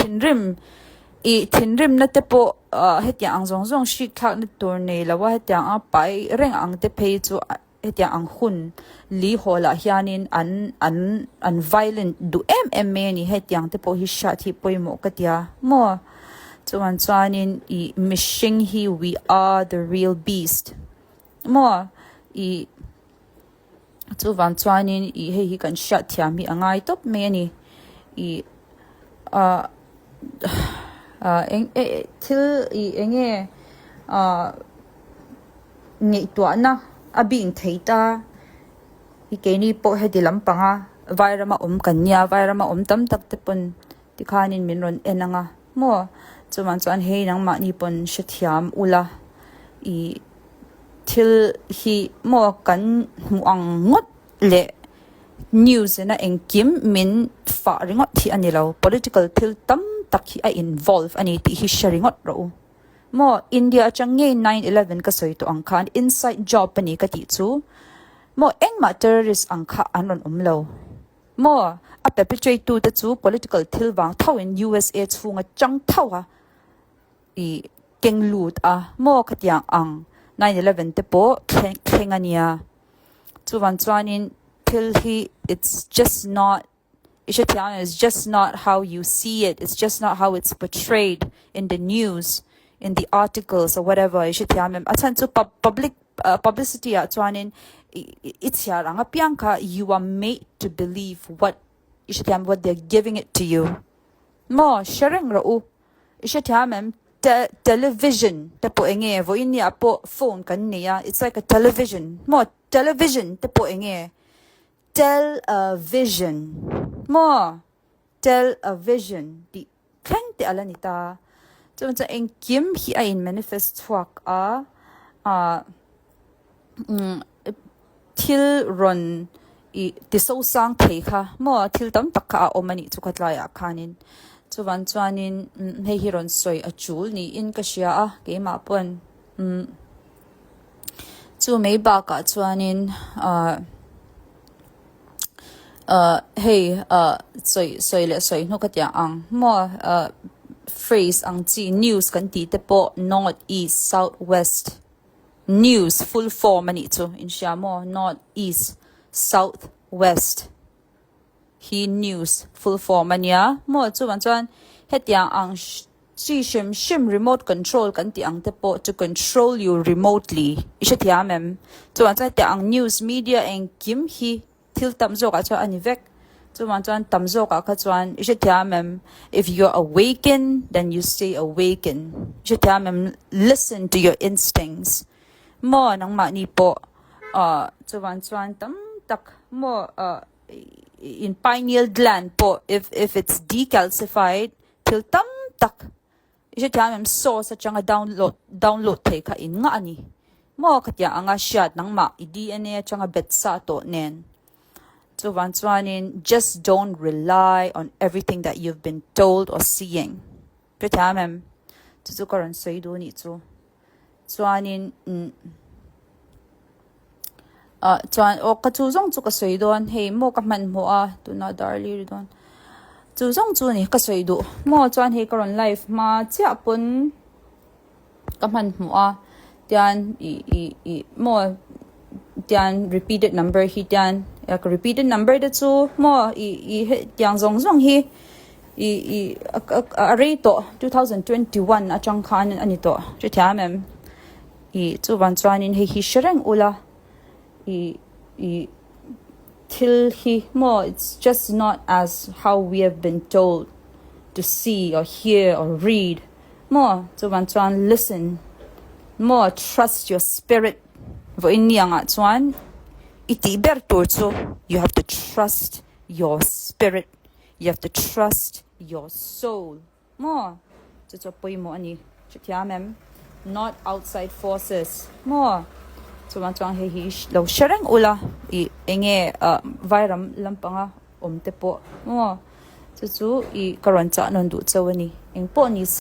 thinrim ih thinrimna te pawh ah hetiang ang zawng zawng hrik thlakna tur nei lo a hetiang a pai reng ang te phei chu hetiang ang hun li haw lah hianin an an an violent duh em em mai a ni hetiang te pawh hi hriat hi pawimawh ka tia maw chuan chuanin ih mihring hi we are the real beast maw ih. Chuvang chuanin ih hei hi kan hriat thiam hi a ngai tawp mai a ni. Ih ah ah eng eh thil ih eng nge ah ngaihtuahna a bing thei ta i keini pawh heti lampanga vairama awm kan nia vairama awm tam tak te pawn tikhanin min rawn en ang a maw chuvang chuan hei nangmahni pawn hrethiam ula ih. Thil hi maw kan hmuh ang ngawt leh news ina engkim min fah ringawt hi a ni lo. Political thil tam tak hi a involve a ni tih hi hre ringawt rawh u. Maw India atang ngei 9/11 ka sawi tawh ang khan inside job a ni ka tih chu maw engmah terrorist ang kha an rawn awm lo. Maw a perpetrate tu te chu political thil vang tho in USA chhung atang tho a. I keng lut a maw khatiang ang 9/11 te pawh thleng thleng a nia chuvang chuanin thil hi it's just not i hrethiam em it's just not how you see it it's just not how it's portrayed in the news in the articles or whatever i hrethiam em a chhan chu public publicity ah chuanin i chhiar ang apiang kha you are made to believe what i hrethiam what they are giving it to you maw hre reng rawh u. I hrethiam em? Te television te pawh eng nge? Vawiin ni ah pawh phone kan nei a, it's like a television maw? Television te pawh eng nge? Tel a vision maw? Tel a vision tih thleng te a la ni ta. Chuan chuan engkim hi a in manifest chhuak a, ah umm thil rawn ih ti so sang thei kha maw thil tam tak kha a awm a nih chu kha tlaiah khanin chuvan chuanin hei hi rawn sawi a tul niin ka hria a keimah pawn umm chu mai bakah chuanin ah ah hei ah sawi sawi leh sawi hnu ka tiang ang maw ah phrase ang chi news kan tih te pawh north east south west. News full form a nih chu in hria maw? North, East, South, West hi news full form a nia maw? Chuvang chuan hetiang ang chi hrim hrim remote control kan tih ang te pawh to control you remotely i hrethiam em? Chuvang chuan hetiang ang news media engkim hi Thil tam zawkah chuan a ni vek. Chuvang chuan tam zawkah kha chuan i hrethiam em? If you are awaken then you stay awaken. I hrethiam em? Listen to your instincts. Maw nangmahni pawh ah chuvang chuan tam tak maw ah in pineal gland pawh if if it's decalcified thil tam tak I hrethiam em source atanga download download thei kha in ngah a ni maw khatiang anga hriat nangmah i DNA atanga bet sa tawh nen chuvang chuanin just don't rely on everything that you've been told or seeing hrethiam em chu chu ka rawn sawi duh anih chu chuanin umm ah chuan aw ka chu zawng chu ka sawi dawn hei maw ka hmanhmawh a tunah dar lir dawn chu zawng chu a ni ka sawi duh maw chuan hei ka rawn live hma chiah pawn ka hmanhmawh a tian ih ih ih maw tian repeated number hi tian ka repeated number te chu maw ih ih hetiang zawng zawng hi ih ih a rei tawh 2021 atang khan a ni tawh hrethiam em. Ih chuvang chuanin hei hi hre reng ula ih ih thil hi maw it's just not as how we have been told to see or hear or read maw chuvang chuan listen maw trust your spirit vawiin ni angah chuan i tih ber tur chu you have to trust your spirit you have to trust your soul. Maw? Chu chu a pawimawh a ni. Hrethiam em? Not outside forces. Maw? Chuvang chuan hei hi lo hre reng ula ih eng nge ah vairam lampanga awm te pawh maw? Chu chu ih ka rawn chah nawn duh chauh a ni. Engpawh ni se.